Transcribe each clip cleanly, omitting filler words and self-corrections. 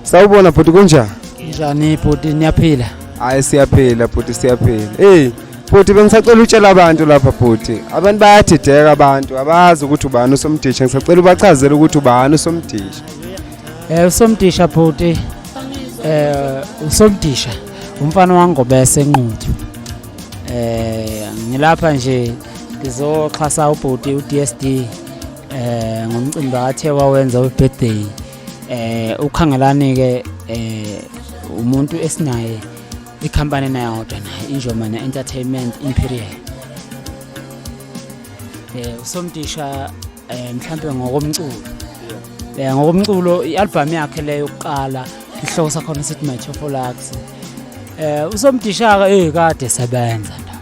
Sawubona bhuti, kunjani? Njani bhuti, niyaphila? Hayi, siyaphila bhuti, siyaphila. Hey bhuti, bengisacela utshela abantu lapha bhuti. Abantu bayadideka, abantu abazi ukuthi ubani uSomdisha. Ngisacela ubachazele ukuthi ubani uSomdisha. USomdisha bhuti, uSomdisha umfana wangobese eNquthu. Ngilapha nje ngizoxhasa ubhuti uDSD ngomcimbi athe wawenza we-birthday. Ukhangelani ke umuntu esinaye ikhampani nayo kodwa naye Injomane Entertainment Imperial. USomdisha mhlambe ngokomculo, ngokomculo i-album yakhe leyo yokuqala ihloko sakhona sithi My Tofolax. USomdisha ke kade sebenza ndoda,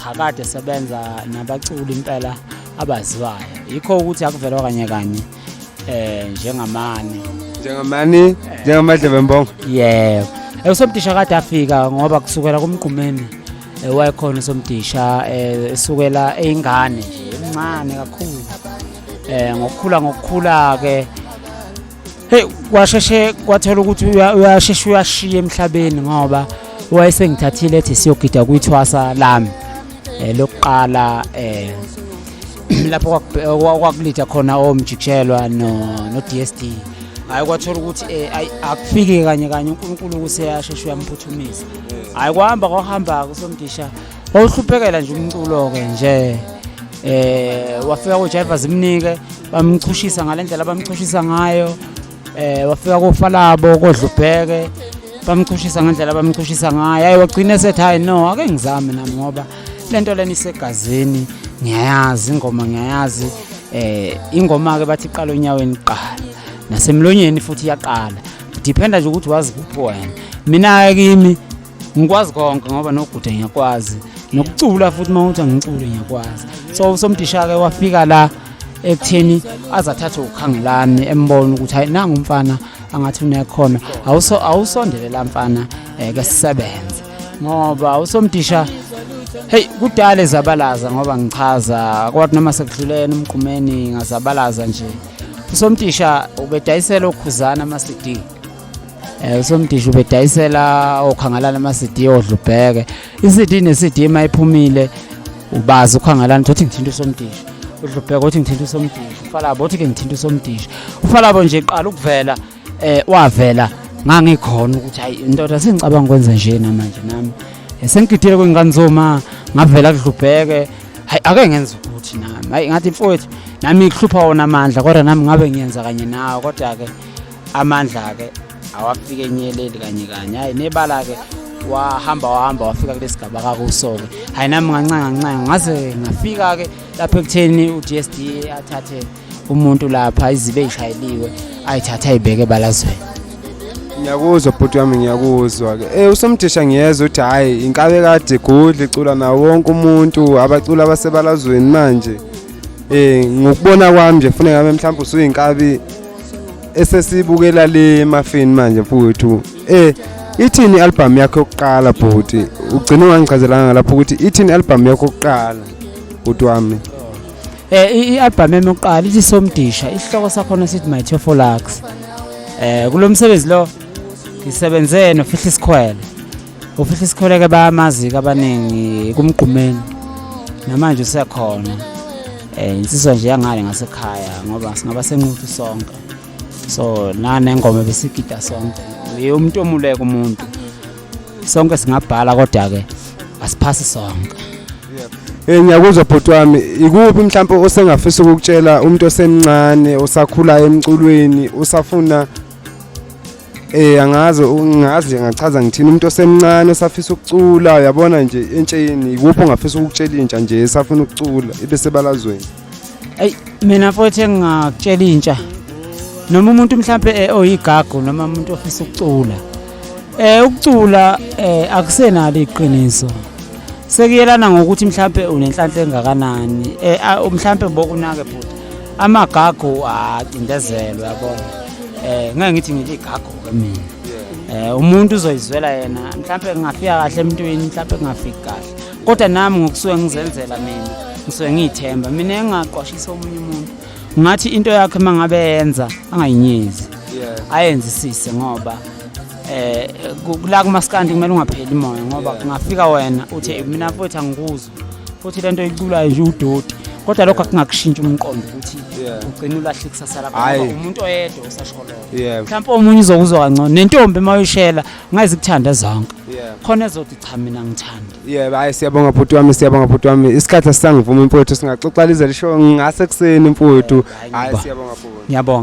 cha, kade sebenza nabaculi impela abaziwayo, yikho ukuthi akuvelwa kanye kanye njengamani. Njengamani, njengamadlebe mbongo. Yebo. USomdisha kade afika ngoba kusukela kumgqumeni wayekhona uSomdisha, esukela eyingane nje emncane kakhulu. Ngokukhula ngokukhula ke, hey, kwasheshe kwathola ukuthi uyasheshe uyashiya emhlabeni ngoba wayesengithathile ethi siyogida kwithwasa lami lokuqala, lapho kwakulida khona omjikijelwa no DSD. Hayi, kwathola ukuthi akufiki kanye kanye, uNkulunkulu useyasheshe uyamphuthumisa. Hayi, kwahamba kwahamba kuSomdisha, wawuhluphekela nje umculo ke nje, wafika kuJiva zimnike, bamchushisa ngalendlela bamchushisa ngayo. Wafika koFalabo, kodlubheke, bamchushisa ngendlela bamchushisa ngayo. Hayi, wagcina sethi, "Hayi no, ake ngizame nami ngoba lento lena isegazini, ngiyayazi ingoma, ngiyayazi." Ingoma ke bathi iqala onyaweni kuqala, nasemlonyeni futhi iyaqala, dependa nje ukuthi wazi kuphi wena. Mina ke kimi ngikwazi konke ngoba noguda ngiyakwazi, nokucula futhi uma uthi angicule ngiyakwazi. So uSomdisha ke wafika la ekutheni azathathe ukhangelani, embona ukuthi hayi, nangu umfana angathi unekhona, awuso awusondele la mfana, ke sisebenze, ngoba uSomdisha, hey, kudala ezabalaza. Ngoba ngichaza kodwa noma sekudlulene umgqumeni ngazabalaza nje, uSomdisha ubedayisela okhuzana ama CD. USomdisha ubedayisela okhangalana ama CD, odlubheke iCD ne CD mayiphumile ubazi ukhangalana uthi ngithinta uSomdisha, udlubheke uthi ngithinta uSomdisha, uFalabo uthi ke ngithinta uSomdisha. uFalabo nje qala ukuvela, wavela ngangikhona ukuthi hayi ndoda, sengicabanga ukwenza nje namanje nami. Sengigidile kwingane zoma, ngavela kudlubheke, hayi, ake ngenza ukuthi nami, hayi, ngathi mfowethu nami kuhlupha wona amandla, kodwa nami ngabe ngiyenza kanye nawe, kodwa ke amandla ke awafike enyeleli kanye kanye. Hayi, nebala ke wahamba wahamba wafika kulesigaba kakuso ke. Hayi, nami ngancanga ngancanga ngaze ngafika ke lapho ekutheni uDSD athathe umuntu lapha izibe eyishayeliwe, ayithathe ayibeke ebalazweni. Ngiyakuzwa bhuti wami, ngiyakuzwa ke. USomdisha ngiyezwa ukuthi hayi, inkabe kade igudla icula nawo wonke umuntu, abacula abasebalazweni manje. Ngokubona kwami nje kufuneka ngabe mhlawumbe usuyinkabi esesibukela le emafini manje mfowethu. Ithini i-album yakho yokuqala bhuti? Ugcina ungangichazelanga lapho ukuthi ithini i-album yakho yokuqala bhuti wami. I-album yami yokuqala ithi Somdisha, isihloko sakhona sithi My Tofolax. Kulo msebenzi lo ngisebenze noFihla Isikhwele. Ufihla Isikhwele ke bayamazi abaningi kumgqumeni. Namanje usekhona. Insizwa nje yangale ngasekhaya ngoba singaba senquthu sonke. So nanengoma besigida sonke. Uye umuntu omuleka umuntu. Sonke singabhala kodwa ke asiphasi sonke. Ngiyakuzwa bhuti wami. Ikuphi mhlawumbe osengafisa ukukutshela umuntu osemncane osakhula emculweni, usafuna, angazi ungazi nje ngachaza ngithini, umuntu osemncane osafisa ukucula, uyabona nje entsheni, ikuphi ongafisa ukukutshela intsha nje esafuna ukucula ibe sebalazweni? Ey, mina mfowethu, engingakutshela intsha noma umuntu mhlambe oyigagu noma umuntu ofisa ukucula, ukucula akusenalo iqiniso, sekuyelana ngokuthi mhlambe unenhlanhla engakanani. Mhlambe bokunake bhuti, amagagu acindezelwe, yabona. Ngeke ngithi ngiligagu ke mina. Umuntu uzoyizwela yena, mhlambe ngingafika kahle emntwini, mhlambe ngingafiki kahle, kodwa nami ngokusuke ngizenzela mina ngisuke ngiyithemba mina, engaqwashisa omunye umuntu ngathi into yakhe mangabe yenza angayinyezi. Ayenzisise ngoba kula kumaskandi kumele ungapheli moya ngoba kungafika wena uthi mina mfowethu angikuzwa futhi lento oyiculayo nje udoti, kodwa lokho akungakushintsha umqondo ukuthi ugcine ulahle ikusasa lakho ngoba umuntu oyedwa usasho lokho. Mhlawumbe omunye uzokuzwa kangcono, nentombi uma uyishela ungeze ikuthande zonke, khona ezothi cha mina ngithanda. Yebo, hayi siyabonga bhuti wami, siyabonga bhuti wami. Isikhathi asisangivuma mfowethu, singaxoxa lize lisho ngase kuseni mfowethu. Hayi siyabonga bhuti. Ngiyabonga.